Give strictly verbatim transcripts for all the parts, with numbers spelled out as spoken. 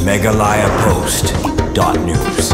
Meghalaya Post dot news.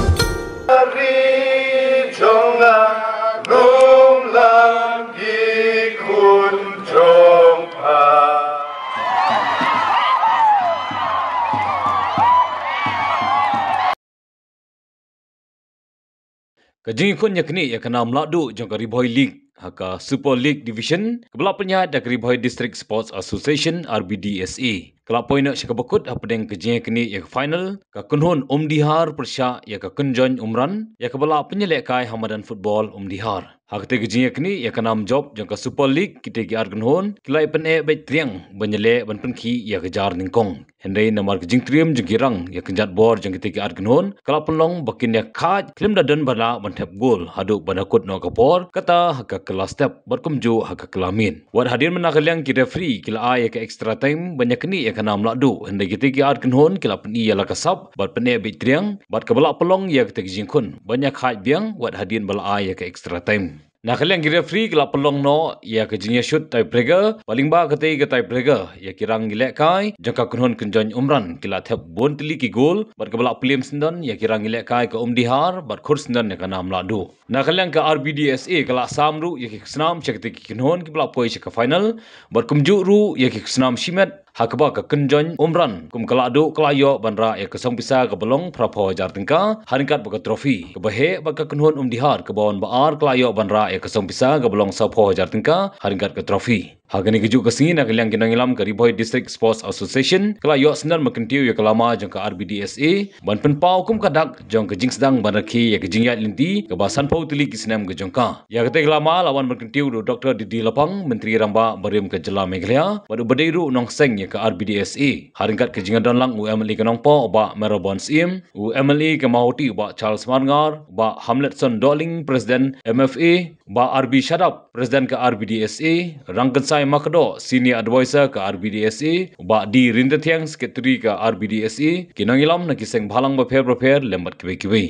Ka jingïakhun ïa kane ïa ka nam lahduh jong ka Ri Bhoi League ha ka Super League Division, kaba la pynïaid da ka Ri Bhoi District Sports Association, R B D S A, ka la poi noh sha kaba kut hapdeng ka jingïakhun ïa ka final, ka kynhun Umdihar pyrshah ïa ka Kynjoin Umran, ïa kaba la pynïalehkai ha madan football Umdihar. Ha kata ka jingïakhun ïa ka nam jop jong ka Super League, kita ki ar kynhun ki la ïa pyneh beit triang ban ïaleh ban pynkhih ïa ka jar nyngkong. Hynrei namar ka jingtriem jong ki rang ïa ka kynjat bor jong kita ki ar kynhun, ka la pynlong ba kin ïa khaid khlem da don ba lah ban thep gol haduh ban da kut noh ka por, kata ha ka kylla step bad kumjuh ha ka kylla miet. Wat hadien mynta ka liang ki referee ki la ai ïa ka extra time ban ïakhun ïa ka nam lahduh, hynrei kita ki ar kynhun ki la pyni ïa la ka sap bad pyneh beit triang, bad kaba la pynlong ïa kata ka jingïakhun ban ïa khaid biang wat hadien ba la ai ïa ka extra time. Na ka liang ki referee ki la pynlong noh ïa ka jingïashut tiebreaker, ba lyngba kata ka tiebreaker ïa ki rang ïalehkai jong ka kynhun Kynjoin Umran ki la thep bun tylli ki gol, bad kaba la pynliem syndon ïa ki rang ïalehkai ka Umdihar bad khur syndon ïa ka nam lahduh. Na ka liang ka R B D S A ka la sam ruh ïa ki khusnam sha kita ki kynhun kiba la poi sha ka final, bad kumjuh ruh ïa ki khusnam shimet ha kaba ka Kynjoin Umran kum ka lahduh ka la ïoh ban rah ïa ka song pisa kaba long phra phew hajar tyngka ha ryngkat bad ka trophy, kaba heh bad ka kynhun Umdihar kaba wan ba ar ka la ïoh ban rah ïa ka song pisa kaba long saw phew hajar tyngka ha ryngkat ka trophy. Ha kane kajuh ka sngi na ka liang ki nongïalam ka Ri Bhoi District Sports Association ka la ïoh syndon ba kyntiew ïa ka lama jong ka R B D S A ban pynpaw kum ka dak jong ka jingsdang ban rakhe ïa ka jingïaid lynti kaba san phew tylli ki snem ka jong ka. Ïa kata ka lama la wan ban kyntiew da u Doktor D D Lapang, Myntri Rangbah barim ka jylla Meghalaya, bad uba dei ruh u nongseng ïa ka R B D S A. Ha ryngkat ka jingdon lang u M L A ka Nongpoh u Bah Mayral Born Syiem, u M L A ka Mawhati u Bah Charles Marngar, u Bah Hamletson Dohling, President M F A, u Bah R B Shadap, President ka R B D S A, Rangkynsai Makdoh, Senior Advisor ka R B D S A, u Bah D Ryntathiang, Secretary ka R B D S A, ki nongïalam na ki seng bhalang bapher bapher lem bad kiwei kiwei.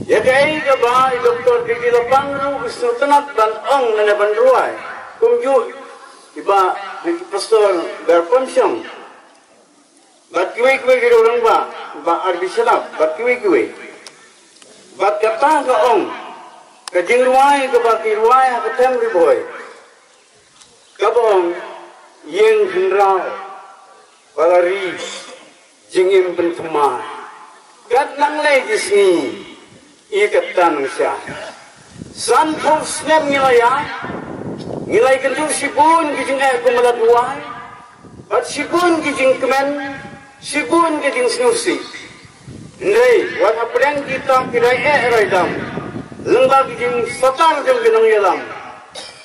Ïa kaei kaba i Doktor D D Lapang ruh u sngewtynnat ban ong lane ban rwai. Kumjuh i Bah Pastor Ber Pynshong. Bad kiwei kiwei ki rangbah, Bah R B Shadap, bad kiwei kiwei. Bad kata ka ong, ka jingrwai kaba ki rwai ha ka them Ri Bhoi. Kaba ong, ïeng khynraw, ba la ri, jingim pynthymmai. Kat nang lei ki sngi, ïa kata nang sha. San phew snem ngi la ïaid, ngi la ïakynduh shibun ki jingeh kum la duwai, bad shibun ki jingkmen, shibun ki jingsngewsih. Hynrei, wat hapdeng kita ki rai eh rai dam, lyngba ki jingsatar jong ki nongïalam,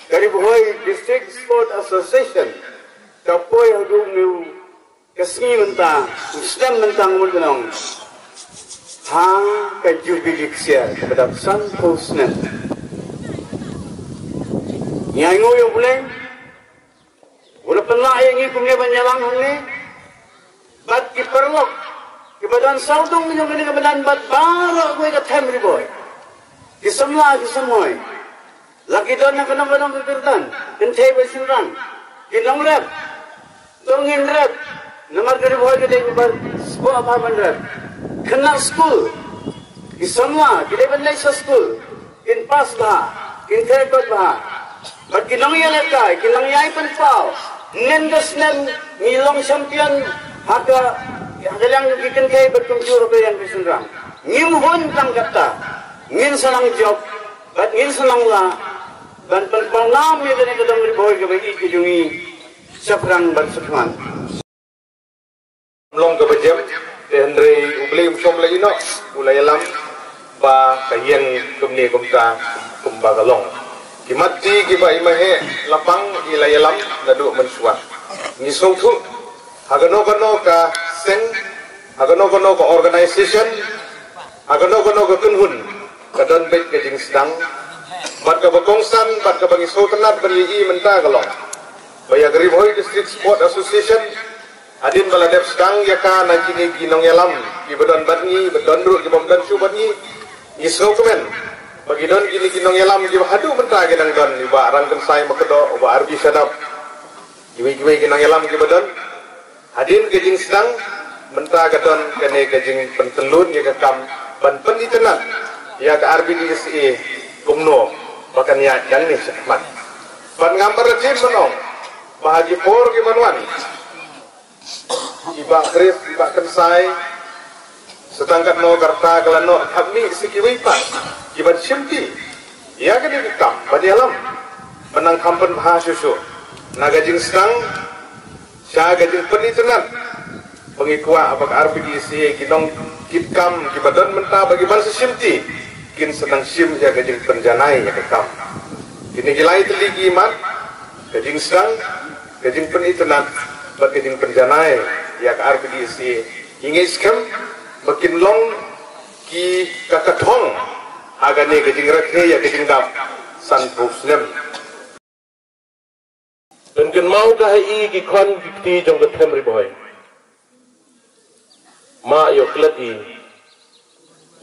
ka Ri Bhoi District Sport Association ka poi haduh mynta ka sngi mynta, u snem mynta ngut nong. Ha ka Jubilee ksiar, kaba dap san phew snem. Ngi ainguh ïa U Blei, u la pynlah ïa ngi kumne ban ïalang hangne. Bad ki paralok, kiba don sawdong jong kane ka madan bad baroh kawei ka them Ri Bhoi. Ki samla, ki samhoi. La ki don ha ka nong ka nong ka kyrdan, kynthei bad shynrang. Ki nongrep, to ngin rep. Namar ka Ri Bhoi ka dei kaba spah bha ban rep. Khynnah skul, ki samla, ki dei ban leit sha skul. Kin pass bha, kin kyrkhu bha. Bad ki nongïalehkai, ki nongïai pynpaw. Nen ka snem ngi long champion ha ka, ha ka liang ki kynthei bad kumjuh ha ka liang ki shynrang. Ngim hun tang kata. Ngin sa nang jop, bad ngin sa nang lah. Ban pynpaw nam ïa kane ka dong Ri Bhoi kaba ïeit ka jong ngi shaphrang bad shakhmat. Long kaba jem, te hynrei U Blei um shym la ïehnoh, u la ïalam ba ka ïeng kumne kumta kumba ka long. Ki mat ti kiba i Maheh Lapang i la ïalam naduh mynshuwa. Ngi sngewthuh ha kano kano ka seng, ha kano kano ka organization, ha kano kano ka kynhun ka don beit ka jingsdang bad kaba kongsan bad kaba ngi sngewtynnat ban ïohi mynta ka long ba ïa ka Ri Bhoi District Sport Association, hadien ba la dep sdang ïa ka na kine ki nongïalam kiba don bad ngi, ba don ruh kiba ym don shuh bad ngi, ngi sngewkmen ba ki don kine ki nongïalam kiba haduh mynta ki dang don, i Bah Rangkynsai Makdoh, Bah R B Shadap, kiwei kiwei ki nongïalam kiba don. Hadien ka jingsdang mynta ka don kane ka jingpyntyllun ïa ka kam ban pynitynnad ïa ka R B D S A kumno ba kan ïaid nangne shakhmat. Bad ngam pat da tim ban ong ba ha ki por ki ban wan, i Bah Khrip, i Bah Kynsai, sa tang katno ka rta ka la noh, kham mih sa kiwei pat ki ban shimti ïa kane ka kam ban ïalam ban nang kham pynbha shuh shuh na ka jingsdang sha ka jingpynitynnad. Ba ngi kwah ba ka R B D S A ki nongkitkam kiba don mynta ba ki ban sa shimti kin sa nang shim ïa ka jingpynjanai ïa ka kam. Kine ki lai tylli ki mat, ka jingsdang, ka jingpynitynnad bad ka jingpynjanai ïa ka R B D S A, ngi ngeit skhem ba kin long ki ka ka thong ha kane ka jingrakhe ïa ka jingdap sanphew snem. Pynkynmaw ka ha i ki khon ki kti jong ka Them Ri Bhoi. Ma ïoh klet i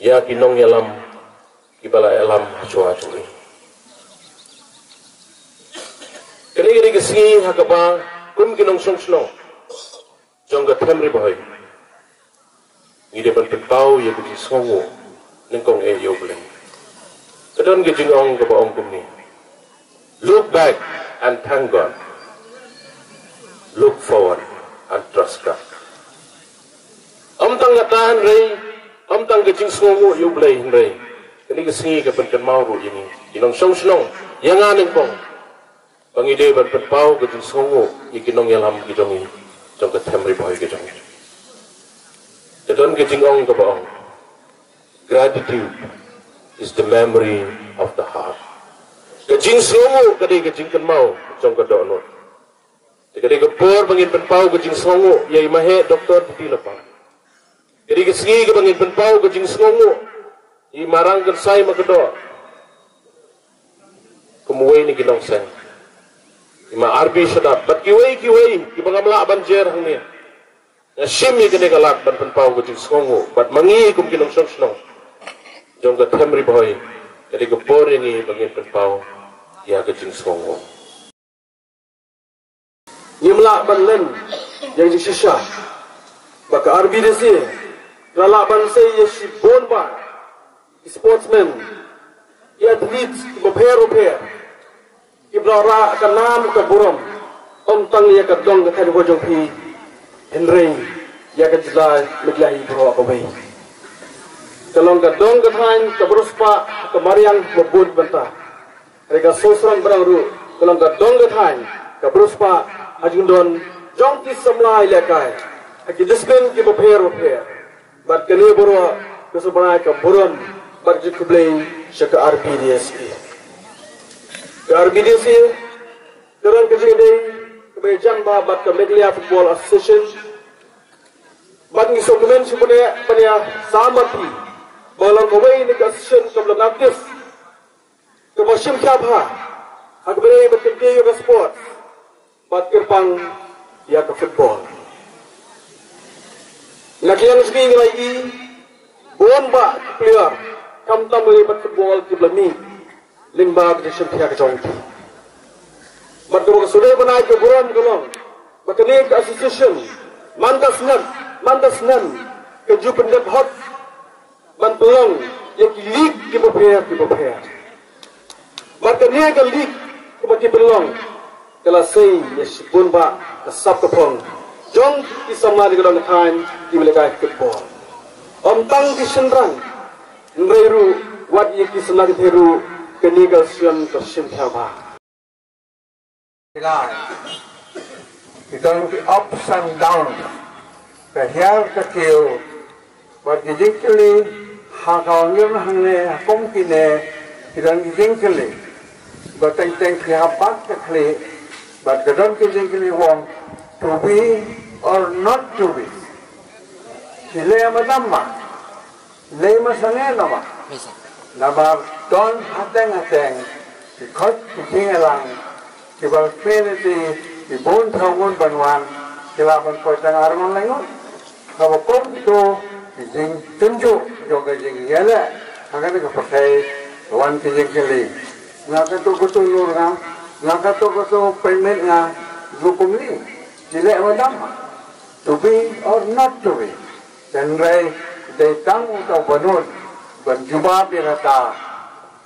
ïa ki nongïalam kiba la ïalam ha shuwa jong i. Kane ka dei ka sngi ha kaba kum ki nongshong shnong jong ka Them Ri Bhoi, ngi dei ban pynpaw ïa ka jingsngewnguh nyngkong eh ïa U Blei. Ka don ka jingong kaba ong kumne: Look back and thank God. Look forward and trust God. Ym tang kata hynrei, ym tang ka jingsngewnguh ïa U Blei hynrei kane ka sngi ka pynkynmaw ruh ïa ngi ki nongshong shnong, ïa nga nyngkong, ba ngi dei ban pynpaw ka jingsngewnguh ïa ki nongïalam ki jong ngi jong ka Them Ri Bhoi ka jong ngi. Ka don ka jingong kaba ong, "Gratitude is the memory of the heart." Ka jingsngewnguh ka dei ka jingkynmaw jong ka dohnud. Te ka dei ka por ba ngin pynpaw ka jingsngewnguh ïa i Maheh Doktor Titi Lapang. Ka dei ka sngi kaba ngin pynpaw ka jingsngewnguh ïa i Ma Rangkynsai Makdoh kum uwei na ki nongseng, i Ma R B Shadap bad kiwei kiwei kiba ngam lah ban jer hangne. Nga shim ïa kane ka lad ban pynpaw ka jingsngewnguh bad ma ngi kum ki nongshong shnong jong ka Them Ri Bhoi, ka dei ka por ïa ngi ba ngin pynpaw ïa ka jingsngewnguh. Ngim lah ban len ïa ka jingshisha ba ka R B D S A ka la lah ban sei ïa shibun bah ki sportsmen, ki athletes kiba pher bapher, kiba la rah ka nam ka burom, ym tang ïa ka dong ka thaiñ jong phi hynrei ïa ka jylla Meghalaya baroh kawei. Ka long ka dong ka thaiñ kaba riewspah, ka mariang ba bun bynta. Hynrei ka sosrang bynrang ruh ka long ka dong ka thaiñ kaba riewspah ha jingdon jong ki samla ïalehkai ha ki discipline kiba pher bapher. Bad kane baroh ka sngewbha ka burom bad ka jingkhublei sha ka R B D S A. Ka R B D S A ka don ka jingïadei kaba ïajan bha bad ka Meghalaya Football Association. Bad ngi sngewkmen shibun ïa ban ïa sumar phi ba long kawei na ki association kaba long active, kaba shim khia bha ha kaba ïadei bad kyntiew ïa ka sports bad kyrpang ïa ka football. Na ka liang jong ngi ngi la ïohi bun bah ki player khamtam ïa ka football kiba la mih lyngba ka jingshim khia ka jong ki. Bad kaba ka shu dei ban ai ka burom ka long ba kane ka association man ka snem man ka snem ka ju pyndep hok ban pynlong ïa ki league kiba pher kiba pher. Bad kane ka league kaba ki pynlong ka la sei ïa shibun bah ka sap ka phong jong ki samla na ka dong ka thaiñ kiba lehkai football. Ym tang ki shynrang hynrei ruh wat ïa ki samla ki thei ruh Kane ka sien ka sien thaba. Ki don ki ups and downs, ka hiar ka kiew, bad ki jingkylli ha ka ngiam hangne ha kum kine, ki don ki jingkylli. Bad teng teng ki hap bat ka khlieh, bad ka don ki jingkylli wong, to be or not to be. Ki leh ma dam ma. Lei ma sangeh namar. Namar don hateng hateng ki khot ki jingïalang kiba kmen ïa ki bun thaw ngut ban wan, ki lah ban poi tang ar ngut lai ngut. Kaba kum kito ki jingtynjuh jong ka jingïaleh ha kane ka pyrthei, wan ki jingkylli. Nga kato kato lur nga, nga kato kato pynmih nga, ruh kumne. Ki leh ma dam ma. To be or not to be. Hynrei dei tang uta u pynnud ban jubab ïa kata,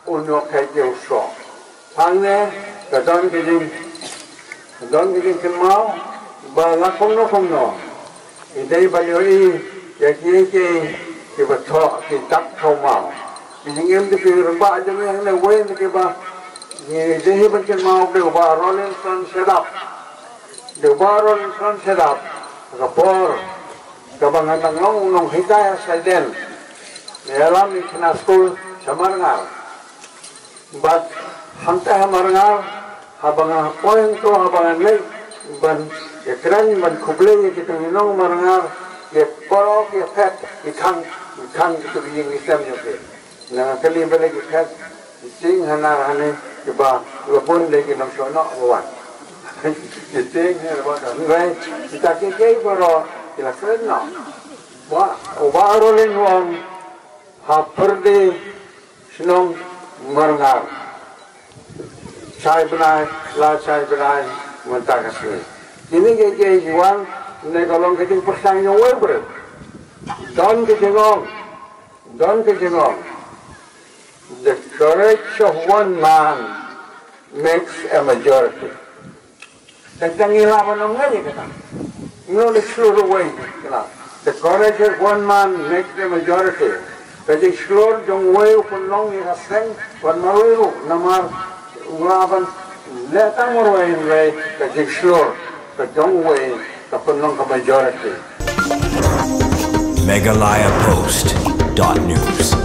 un ïoh kheit ïa u soh. Hangne ka don ka jing, ka don ka jingkynmaw ba la kumno kumno, i dei ban ïohi ïa kiei kiei kiba thoh ki dak khawmaw. Ki jingim ki rangbah jong ngi hangne wei na kiba ngi dei hi ban kynmaw, dei u Bah Rawlinson Shadap. Dei u Bah Rawlinson Shadap, ka por kaba nga dang long u nonghikai ha Saiden, nga ïalam ïa ki khynnah skul sha Marngar. Bad hangta ha Marngar, haba nga poi hangto, haba ngan leit ban ïakren ban khublei ïa kito ki nong Marngar, ki paralok, ki phet, ki khang, ki khang kito ki ïing ki sem jong ki. Nga kylli balei ki phet, ki tieng hanar hangne, kiba la bun de ki nongshong noh ba wan. Ki tieng hanar ba wan. Hynrei kita kiei kiei baroh ki la kren noh. Bah, u Bah Rawlings u ong, ha pyrdi shnong Marngar, shai bnai la shai bnai mynta ka sngi. Kine kiei kiei ki wan ne ka long ka jingpyrshang jong uwei u briew. Don ka jingong, don ka jingong, the courage of one man makes a majority. Tang tang ngi lah ban ong ngai ïa kata. Ngi ong shlur uwei, ngi lah. The courage of one man makes the majority. Ka jingshlur jong uwei u pynlong ïa ka seng, wan marwei ruh, namar u lah ban leh tang marwei, hynrei ka jingshlur ka jong uwei ka pynlong ka majority. Meghalaya Post dot news.